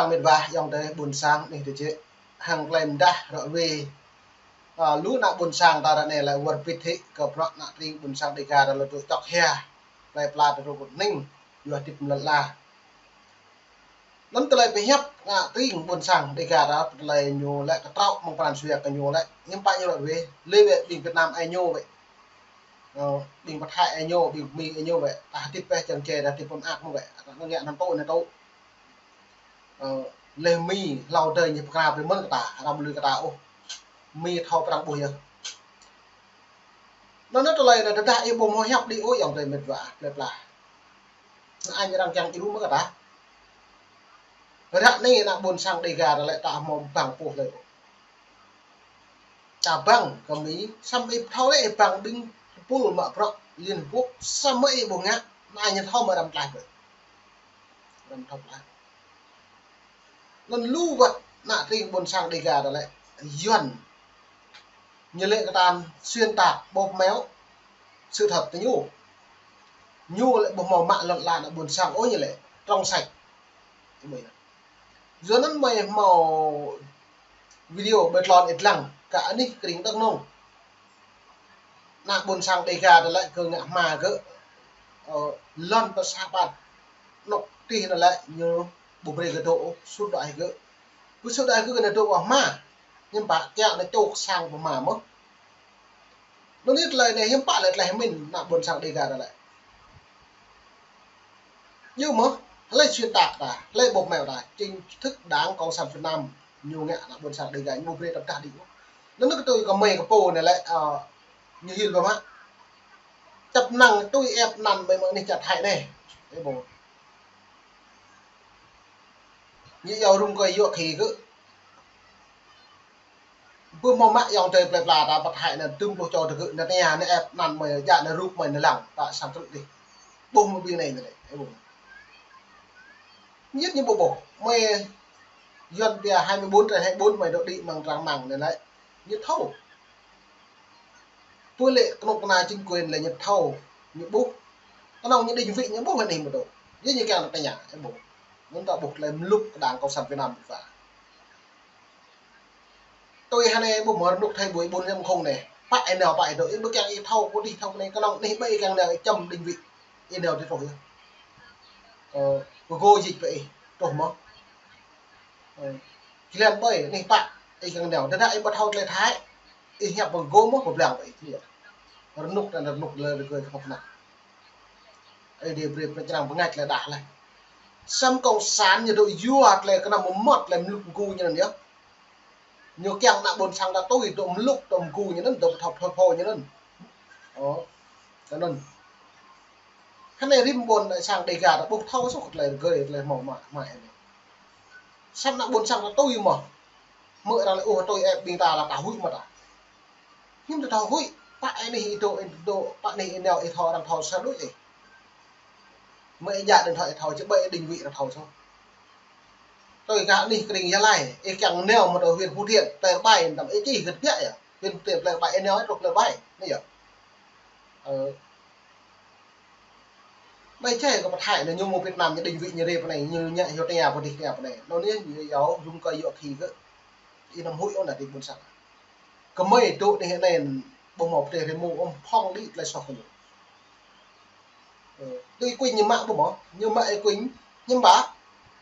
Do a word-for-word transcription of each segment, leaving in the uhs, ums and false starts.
Mĭt wa ayŏng adơi ƀuôn sang anih tơčĕ, hăng tơlơi mơdah ră ruai. Ơ, lu ană ƀuôn sang ta ră anai lĕ wơr bĭt hĭ kơ bruă ană tring ƀuôn sang Dega ta lĕ tŭ čŏk hia. Tơlơi pla tơlơi rơngot hning, yua hơdip mơlŏn la. Anŭn tơlơi pơhiăp ană tring ƀuôn sang Dega ta, tơlơi ñu lĕ kơtraŏ mơ̆ng pran jua kơ ñu lĕ, hiư̆m pă ñu ră ruai, lĕ wĕ ƀing Việt Nam ai ñu wĕ. Ơ, ƀing Pơthai ai ñu, ƀing Mi ai ñu wĕ, ta hơdip pĕ čang čê, ta hơdip pơmơak mơ̆ wĕ, ta ngă anăm tŭ anai tŭ. Ơ, lĕ Mi hlâo dơi ñu pơkra brơi mơ̆n kơ ta, arăng ƀu lui kơ ta ôh. Mi thâo prăng ƀuh yơh. Anŭn tơlơi anai tơdah ih ƀu hmâo hiăp đĭ ôh ayŏng adơi mĭt wa, plơi pla. Anŭn arăng kiăng iru mơ̆ kơ ta. Ră anai ană ƀuôn sang Dega ta lĕ ta hmâo bang pôh lĕ. Ta bang kơ Mi, samơ̆ ih thâo lĕ ih bang ƀing tơpul mă bruă Liên Hợp Quốc, samơ̆ ih ƀu ngă, anŭn ñu thâo mă răm tlaih ƀơi. Răm thâo tlaih. Anŭn lu wơ̆t ană tring ƀuôn sang Dega ta lĕ, Yuan. Ñu lĕ kơtan xuyên tạc, bóp méo sự thật tơ ñu. Ñu lĕ ƀu hmâo mă lŏn la ană ƀuôn sang ôh ñu lĕ, trong sạch. Yua anŭn mơi hmâo video ƀơi tlôn ih lăng, kơ anih kơring Đắk Nông. Ană ƀuôn sang Dega ta lĕ kơ ngă hma kơ, ơ, lŏn pơsapat. Anŏ tih anŭn lĕ ñu ƀu brơi kơ dŏ, sut dŏ hĭ kơ. Ƀu sut dŏ hĭ kơ, kơ anŭn dŏ wă hma. Hiư̆m pă kiăng anŭn čŏk sang pơ hma mơ̆. Anŭn yơh tơlơi anai hiư̆m pă lĕ tơlơi mĭn ană ƀuôn sang Dega ta lĕ. Yua mơ̆, hlơi xuyên tạc ta, hlơi bóp méo ta, chính thức Đảng Cộng sản Việt Nam ñu ngă ană ƀuôn sang Dega ñu ƀu brơi tơdah đĭ ôh. Anŭn kơ tui kơ mơi kơ pô anai lĕ, ơ, ñu hil ƀơ̆ mă. Čăp năng tui ĕp anăn mơi mơ̆ng anih čar Thái anai. Ê ƀu. Ñu iâu rŭng kơ yua khĭ kơ. Ƀu hmâo mă ayŏng adơi plơi pla ta Pơthai anŭn tơm pluh čô tơgŭ anŭn tơña anŭn ĕp anăn mơi, djă anŭn rup mơi anŭn lăng, pă sang trŭ dih. Ƀuh mơi ƀing anai anŭn lĕ, ê ƀuh. Ñu yơh ñu ƀuh ƀuh. Mơi Yuan pia hai mươi bốn trên hai mươi bốn mơi dŏ đĭ amăng trang mạng anŭn lĕ. Ñu thâo. Pơ lĕ kơnuk kơna chính quyền lĕ ñu thâo, ñu ƀuh. Kơnơ̆ng ñu định vị ñu ƀuh anai mơ̆ tŭ. Yua ñu kiăng tơña, ê ƀuh. Anŭn ta ƀuh tơlơi mluk kơ Đảng Cộng sản Việt Nam ta. Tui hơnai ƀu hmâo rơnŭk thai ƀuh ƀôn hiam khŏng anai. Pă ih nao pă ih dŏ, ih ƀu kiăng ih thâo, pô dih thâo anai, kơnơ̆ng anih ƀơi ih kiăng nao ih čăm định vị. Ih nao tui truh yơh. Ơ, Google dịch pơ ih, truh mơ̆. Ơ, jơlan ƀơi, anih pă, ih kiăng nao. Tơdah ih ƀu thâo tơlơi Thái, ih hiăp pơ Google mơ̆, pơblang pơ ih, yơh. Rơnŭk anŭn rơnŭk lĕ rơgơi khŏm anai. Ơi Adai brơi pơčrang bơngač lĕ đah lĕ. Samơ̆ cộng sản ñu dŏ yua tơlơi kơnơ̆ng mơmŏt tơlơi mluk mgu ñu anŭn yơh. Ñu kiăng ană ƀôn sang ta tui dŏ mluk dŏ mgu ñu anŭn, dŏ pơthâo pơthâo ñu anŭn. Ơ, kơ anŭn. Hơnai rĭm ƀôn sang Dega ta ƀuh thâo sô tơlơi rơgơi tơlơi hmâo mă, mă anai. Samơ̆ ană ƀôn sang ta tui mơ̆. Mơ̆ arăng lĕ ôh tui ĕp ƀing ta lă ta huĭ mă ta. Hiư̆m ta thâo huĭ, pă anih ih dŏ, ih dŏ, pă anih ih nao ih thâo, arăng thâo sa đôč ih. Mơi ih djă anŭn thâo ih thâo, či ƀơi ih định vị arăng thâo sô. Tui kơ anih kơring Gia Lai, ih kiăng nao mơ̆ tơ huyện Phú Thiện, Plei Bai, tăm ih čih gơ̆t biă yơh. Huyện Phú Thiện, Plei Bai, ih nao truh Plei Bai, anai yơh. Ơ. Ƀai čai kơ Pơthai anai ñu mơ̆ng Việt Nam ñu định vị ñu rai pơ anai, ñu ngă hyu tơña pơ dih tơña pơ anai. Anŭn yơh ñu iâu rŭng kơ yua khĭ kơ. Ih anăm huĭ ôh ană tring ƀuôn sang. Kơ mơi dŏ anih anai ƀu hmâo pơtrĕh rơmô ôh, phŏng đĭ tơlơi soh kơ ñu. Ơ, tui kuing ñu mă ƀu hmâo, ñu mă ih kuing, hiư̆m pă.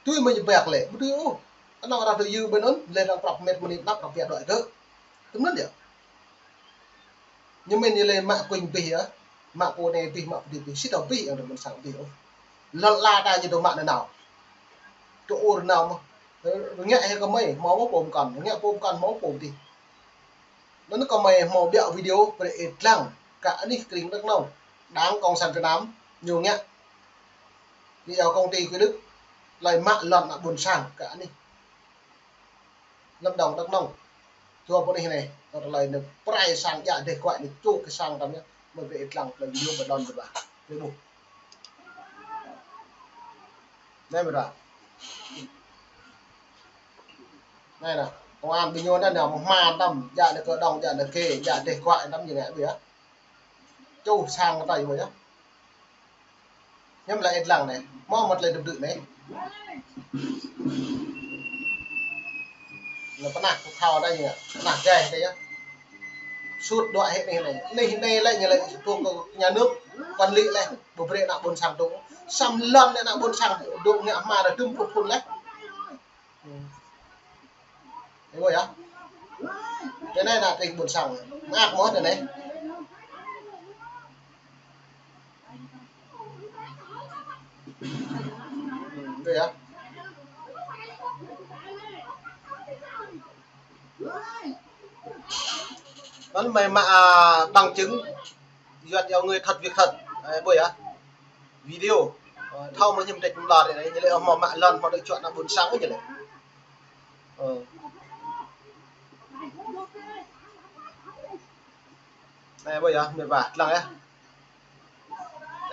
Tui mơi ñu bĕk lĕ, ƀu tui ôh. Kơnơ̆ng arăng tui yua ƀơi anŭn, lĕ arăng prăp mĕt mơnit anăp arăng pia đuaĭ kơ. Tui anŭn yơh. Ñu mĭn ñu lĕ mă kuing abih yơh, mă pô anai abih, mă pô dih abih, sĭt tơ abih, ayŏng adơi ƀuôn sang abih ôh. Lŏn la ta ñu dŏ mă nanao. Tơ ur nao mơ̆. Rơngiă hĭ kơ mơi, hmâo mơ̆ pô pơkŏn, rơngiă pô pơkŏn, hmâo pô dih. Anŭn kơ mơi hmâo ƀiă video brơi ih lăng, kơ anih kơring Đắk Nông. Đảng Cộng sản Việt Nam, ñu ngă. Ñu iâu công ty Quảng Đức, tơlơi mă lŏn ană ƀuôn sang, kơ anih. Lâm Đồng, Đắk Nông. Dua pơ anih anai, kơ tơlơi anai pơrai sang djă dêh kuai anai čuk kơ sang tăm yơh. Mơi brơi ih lăng tơlơi video ƀơi đon ƀơi ƀah. Brơi ƀuh. Anai mơ̆ ta. Anai nă, công an ƀing ñu anai nă, mơ̆ hma tăm, djă anai kơ đong, djă anai kê, djă dêh kuai tăm ñu ngă ƀiă. Čuh sang kơ ta yua yơh. Hiư̆m lĕ ih lăng anai, hmâo mơ̆ tơlơi dŭp dŭ anai. Ñu pơnah kơ thâo đa ñu, pơnah gai đa yơh. Sut dua hĕ anai anai. Anai anai lĕ ñu lĕ thuộc nhà nước quản lý lĕ. Ƀu brơi ană ƀôn sang tŭ. Samơ̆ lŏn ană ƀôn sang tŭ ngă hmua rơdŭm pluh thŭn lĕ. Ơ, ƀuh yơh. Tơ anai ană tring ƀôn sang. Mơak mơ̆ tơ anai. Ơ, ƀuh yơh. Anŭn mơi mă, à, bằng chứng. Yuan iâu người thật việc thật. Ơ, ƀuh yơh. Video. Ơ, thâo mơ̆ hiư̆m đĕč mơ̆ lŏn anai, ñu lĕ hmâo mă lŏn, hmâo đĕč čuă ană ƀôn sang ñu lĕ. Ơ. Anai ƀuh yơh, mĕt wa, lăng yơh.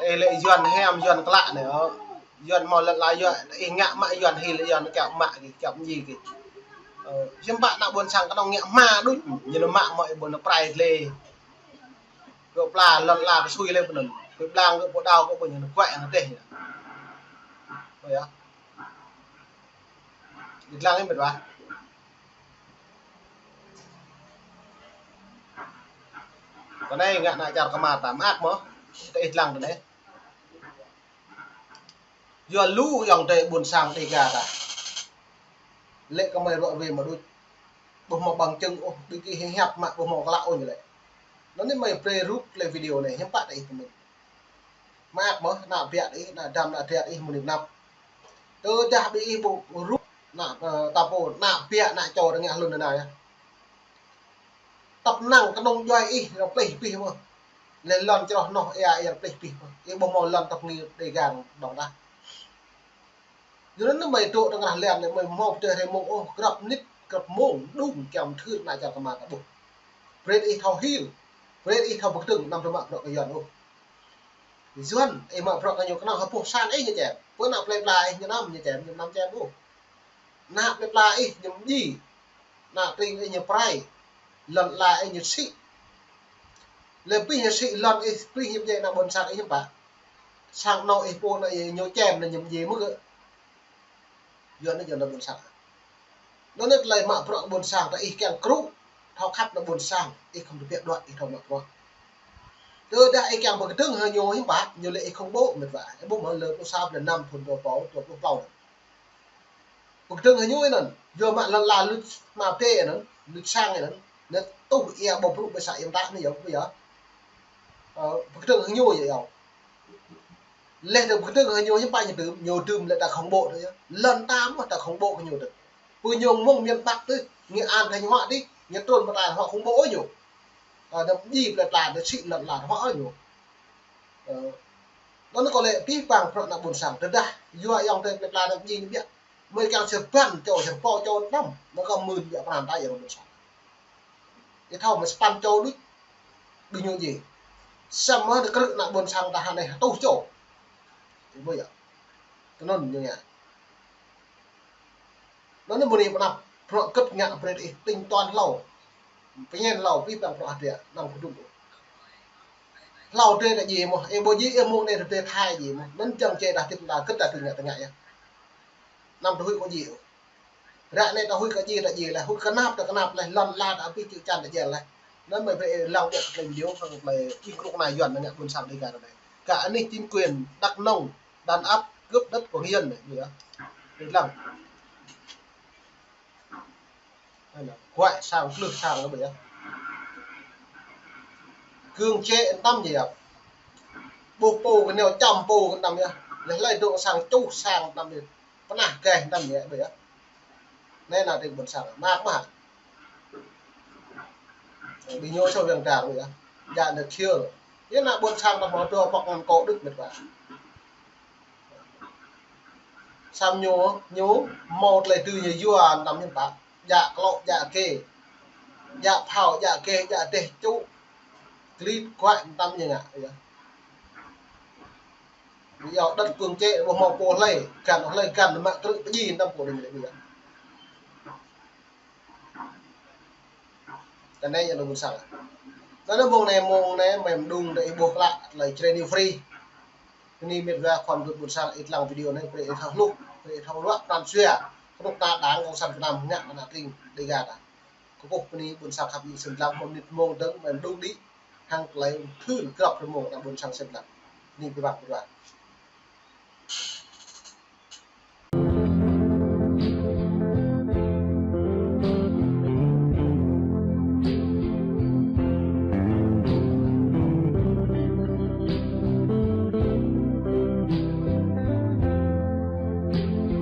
Ih lĕ Yuan hiam, Yuan klă anai, ơ. Yuan hmâo lŏn la Yuan, ih ngă mă Yuan hil, Yuan kiaŏ mă kơ, kiaŏ mơñi kơ. Ơ, hiư̆m pă ană ƀôn sang kơnơ̆ng ngă hmua đôč, ñu lĕ mă mơ̆ ih ƀôn prai lĕ. Gơ̆ pla lŏn la kơ sui lĕ pơnŭn. Gơ̆ blang gơ̆ pô đao gơ̆ pô ñu kuai ngă teh. Ƀuh yơh. Ih lăng ih mĕt wa. Kơ anai ngă ană čar kơmar ta mơak mơ̆. Tơ ih lăng tơ anai. Yua lu ayŏng adơi ƀôn sang Dega ta. Lĕ kơ mơi ruă wê mă đôč. Ƀu hmâo bằng chứng ôh, đĭ kơ ih hiăp mă ƀu hmâo klă ôh ñu lĕ. Anŭn anai mơi brơi rup lĕ video anai, hiư̆m pă tơ ih pơmĭn. Mơak mơ̆, ană biă ih, ană dam, ană triat ih mơ̆ng anăp. Tơdah ƀing ih ƀu rup, ană, ơ, ta pô, ană biă, ană čô tơ ngă hlŭn tơ nao yơh. Tăp năng kơnơ̆ng djuai ih, rơplih pih mơ̆. Lĕ lŏn čroh noh ia ia rơplih pih mơ̆. Ih ƀu hmâo lŏn tăp ngĭ Dega dong tah. Yua anŭn mơi dŏ tơngah lĕ anai mơi hmâo pơdơi hrơi mông ôh, grăp mơnit, grăp mông, đŭng kiăng thưr ană čar kơmar ta ƀuh. Brơi ih thâo hil, brơi ih thâo pơkơdơ̆ng anăm tơ mă bruă kơ Yuan ôh. Yuan, ih mă bruă kơ ñu kơnơ̆ng hơpuh sang ih ñu čem. Pơ ană plơi pla ih ñu anăm ñu čem, ñu anăm čem ôh. Ană plơi pla ih ñu mơñi, ană tring ih ñu prai, lŏn la ih ñu sĭ. Lĕ pih ñu sĭ lŏn ih, pih ñu mơñi ană ƀôn sang ih hiư̆m pă. Sang anŏ ih pô anai ñu čem anai ñu mơñi mơ̆ gơ̆. Yuan anai Yuan ană ƀôn sang. Anŭn anai tơlơi mă bruă ƀôn sang ta ih kiăng kru, thâo khăp ană ƀôn sang, ih khŏm tơbiă đuaĭ ih thâo mă bruă. Tơdah ih kiăng pơkơdơ̆ng hăng ñu hiư̆m pă, ñu lĕ ih khŏm ƀô̆ mĕt wa. Ih ƀuh mơ̆ lơ pluh sa, pluh năm, thŭn dua rơbâo dua pluh klâo. Pơkơdơ̆ng hăng ñu anŭn, yua mă lŏn la luč hmua pê anŭn, luč sang anŭn, anŭn tuh ia ƀu brŭ ƀơi sa iĕm ta anai yơh, ƀuh yơh. Ơ, pơkơdơ̆ng hăng ñu yơh yơh. Lĕ tơ pơkơdơ̆ng hăng ñu hiư̆m pă ñu tŭ, ñu tŭ lĕ ta khŏm ƀô̆ tơ yơh. Lŏn ta mơ̆ ta khŏm ƀô̆ kơ ñu tơ. Pơ ñu mơ̆ng miền Bắc tơ, Nghệ An Thanh Hóa tơ, ñu trŭn pơtă hŏ khŏm ƀô̆ ñu. Ơ, đăm djai plơi pla, đăm sĭ lŏn la hŏ ñu. Ơ, anŭn kơ lĕ pih pang bruă ană ƀôn sang. Tơdah, yua ayŏng adơi plơi pla đăm djai ñu biă. Mơi kiăng sa păn čô, sa rơbâo čô anăm. Mơi kơ mưn biă pran ta yua ană ƀôn sang. Ih thâo mơi sa păn čô đôč. Ƀing ñu djai. Samơ̆ tơ krư̆ ană ƀôn sang ta hơnai hơtuh čô. Ih ƀuh yơh. Tơ anŭn ñu ngă. Anŭn anai mơ̆ng anai pơnăp, bruă kơ̆t ngă brơi ih tính toán hlâo. Pơñen hlâo pih pang bruă hơdră, anăm kơdŭng. Hlâo drơi ta djai mơ̆, ih ƀu djai ih mơ̆ng anai drơi Thái djai mơ̆. Anŭn jăng čê dah tĭp ta kơ̆t ta tui ngă ta ngă yơh. Anăm ta huĭ kơ djai ôh. Ră anai ta huĭ kơ djai ta djai laih, huĭ kơnap ta kơnap laih, lŏn la ta abih čư̆ čan ta djai laih. Anŭn mơi brơi ih lăng ƀiă tơlơi video, hăng tơlơi ih krŭ kơna Yuan ngă ƀôn sang Dega anai. Kơ anih chính quyền Đắk Nông, đàn áp cướp đất của người dân anai, ƀuh yơh. Ih lăng. Anai, kuai sang, plưh sang, ƀuh yơh. Kơ̆ng čĕ anăm yơh. Ƀuh pô kơ neo čăm pô kơ anăm yơh. Leh hlơi dŏ sang čuh sang anăm yơh. Pơnah gaih anăm yơh, ƀuh yơh. Anai ană tring ƀôn sang, mơak mơ̆. Ƀing ñu čô wiang dar ƀuh yơh. Djă ană khiêl. Yơh ană ƀôn sang ta hmâo dua pŏk ngăn kŏ đôč mĕt wa. Samơ̆ ñu, ñu hmâo tơlơi tui ñu yua anăm hiư̆m pă. Djă klŏ, djă kê. Djă phao, djă kê, djă dêh čŭ. Klĭt kuai anăm ñu ngă, yơh. Yua đất kơ̆ng čĕ, ƀu hmâo pô hlơi, găn hlơi găn mă krư̆ pơdjai anăm pô đing lĕ ƀuh yơh. Tơ anai yơh ană ƀôn sang. Tơ anai mơ̆ng anai, mơ̆ng anai, mơi mơđung anai ih ƀuh klă, tơlơi Jrai New Free. Anai mĕt wa khua mơdut ƀôn sang ih lăng video anai, brơi ih thâo hluh, brơi ih thâo ruă pran jua. Kơnuk kơna Đảng Cộng sản Việt Nam ngă ană tring Dega ta. Kơkuh bơni ƀôn sang khăp ing sem lăng, mơ̆ng mơnit mông dơ̆ng mơ̆n đung đĭ hăng tơlơi thưr grăp rơmông ană ƀôn sang sem lăng. Bơni biă mă.